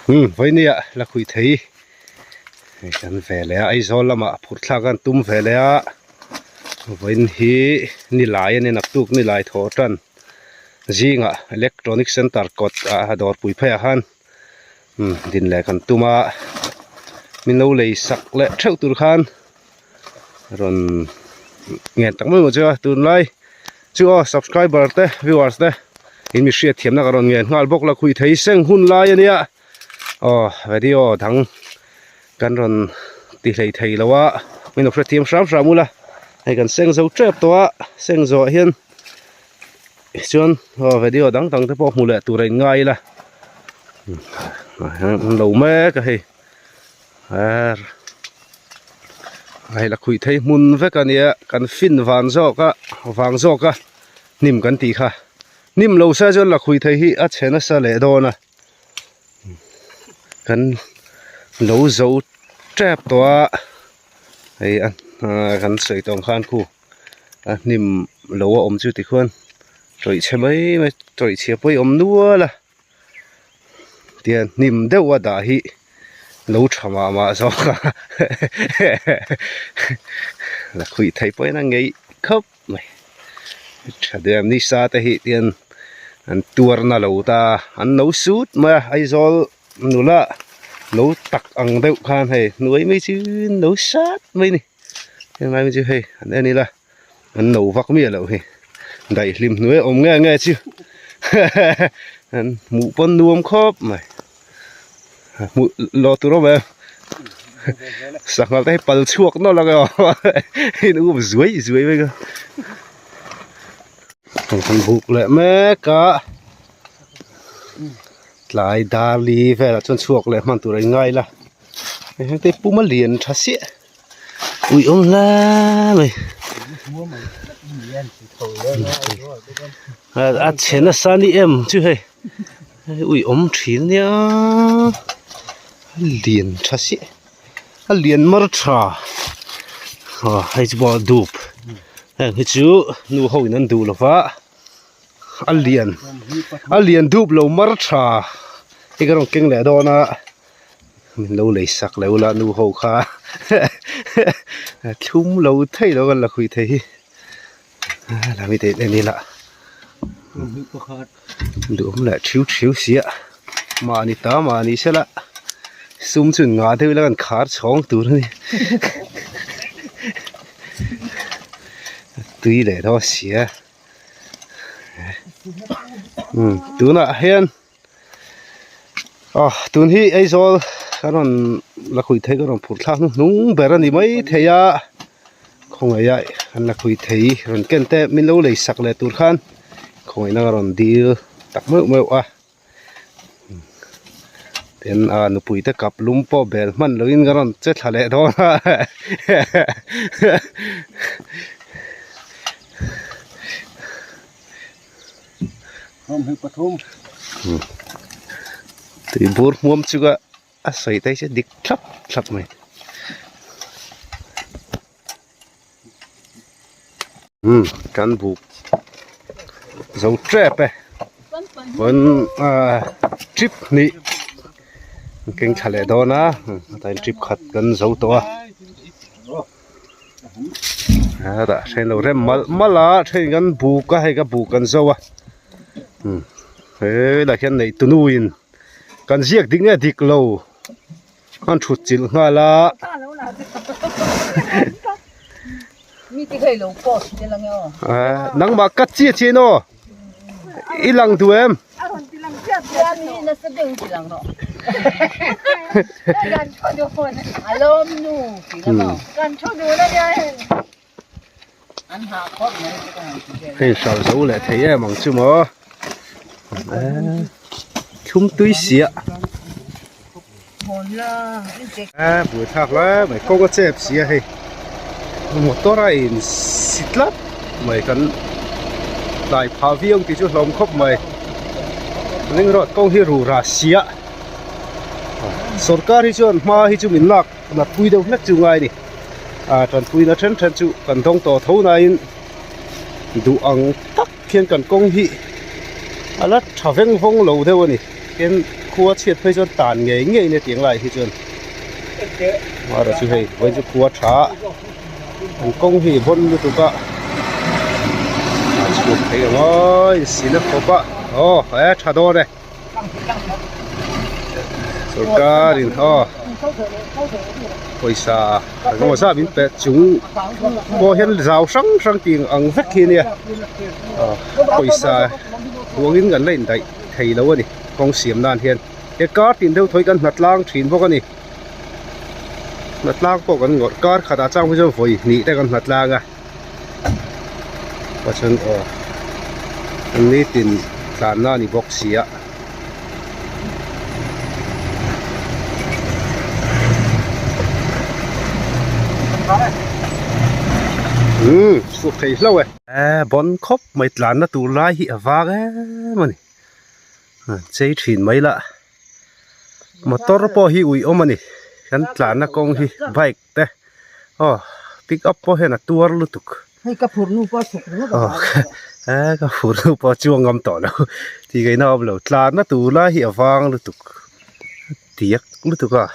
Umm vawinia la khuih thei hei kan ve leh a Aizawl lamah phurh thlak a an tum ve leh a vawiin hi nilai a ni naktuk nilai thawh tan zingah electronic center kawt ah dawrpui pheiah khan umm din leh kan tum a min lo lei sak leh theuh tur khan rawn ngen tak mai maw chu a tunlai chu aw subscriber te viewers te in mi hriat thiamna ka rawn ngen nghal bawk la khuih thei seng hun lai ania aw video dang kan rawn ti hlei thei lo a min lo hrethiam hram hram ula hei kan seng zo tep tawh a seng zawh ah hian chuan aw video dang dang te pawh hmu leh tur a in ngai ila an lo mek a hei. Hei la khuih thei hmun vek a nia kan fin van zawk a vang zawk a hnim kan tih kha hnim lo se chuan la khuih thei hi a chhe nasa leh dawn a kan lo zo tep tawh a hei a kan sawi tawh ang khan khu a hnim lo a awm chu tikhuan tawih chhe mai mai tawih chhia pawh hi a awm nual a. Tiang hnim deuh a dah hi lo tha mah mah zawk a la khuih theih pawhin a ngeih khawp mai tha deuh ni sa te hi tian an tuar na lo ta an lo sut mai a Aizawl nula lo tak ang deuh khan hei hnuai mai chu an lo sat mai a ni helai mai chu hei an en ila. An no vak miah loh hi daihlim hnuai a awm nge nge chu an hmuh pawn nuam khawp mai hmuh lo tur awm em sanghal te hi pal chhuak nawlh ang e aw in up zuai zuai mai ka kan buk leh mek a tlai dar li velah chuan chhuak leh hman tur a inngai la heng te puma lian tha siah. Ui awm hle mai a chhe nasa ni em chu hei ui awm thin ania a lian tha si a lian mar tha aw hei chu pawh a dup heng hi chu nu ho in an duh lo va a lian a lian dup lo mar tha hei ka rawn keng leh dawn a. Min lo lei sak leh ula nu ho kha thlum lo thei lo kan la khuih thei hi la mi te en ila duhawm leh thiu thiu sia mahni ta mahni sela sum chu ngah deuh ila kan khar chhawng tur a ni tui leh dawn sia tunah hian. Aw tun hi Aizawl ka rawn la khuih thei ka rawn phurh thlak hnuhnung ber a ni mai thei a khawngaih a an la khuih thei rawn ken te min lo lei sak leh tur khan khawngaihna ka rawn dil tak meuh meuh a tin a nupui te kap lum pawh bel hman loh in ka rawn che thla leh dawn a. Tui bur hmuam chu ka a sawi te hi dik thlap thlap mai umm kan buk zo tep e pawn ah trip hnih keng thla leh dawn a tlai trip khat kan zo tawh a. Hetah then lo rem malh malh a then kan buk a hei ka buk kan zo a umm helaiah hian neih tunu in kan ziak dik nge dik lo an thut chilh nghal a. Nangmah ka chiah chiah in aw i lang duh em? Hei hral zo leh thei em ang chu maw thlum tui siah buaithlak lai mai kawng a chep si a hei motor a in si tlat mai kan tlai phah viau tih chu hlawm khawp mai ring road kawng hi rura sia sorkar hi chuan hma hi chu min lak nat pui deuh hlek chu ngai a ni ah tanpuina then then chu kan dawng tawh tho nain duh ang tak khian kan kawng hi a la tha veng vawng lo deuh a ni tin. khua chhiat phei chuan tan ngei ngei in hetiang lai hi chuan mara chu hei vawiin chu khua tha an kawng hi vawn lutuk a a chhuak thei ang aw in sin a khawp a aw e tha dawn e sorkar in aw pawisa engemaw zat min pe chung pawh hian zau hrang hrang tih ang vek hi ania pawisa huangin kan la indaih thei lo a ni kawng siam nan hian he kar tin deuh thawi kan hnatlang thin bawk a ni hnatlang pawh kan ngawrh kar khatah chang phei chuan vawi hnih te kan hnatlang a pachuan aw nitin tlanna a ni bawk si a. Umm chhuak thei hlauh e. E bawn khawp mai tlanna tur lai hi a vang em a ni chei thin mai lah motor pawh hi ui awm a ni kan tlanna kawng hi bike te aw pick up pawh hian a tuar lutuk hei ka phur nu pawh a chhuk ringawt aw e ka phur nu pawh a chuang ngam tawh lo tih ngaihna a awm lo tlanna tur lai hi a vang lutuk tiak lutuk a.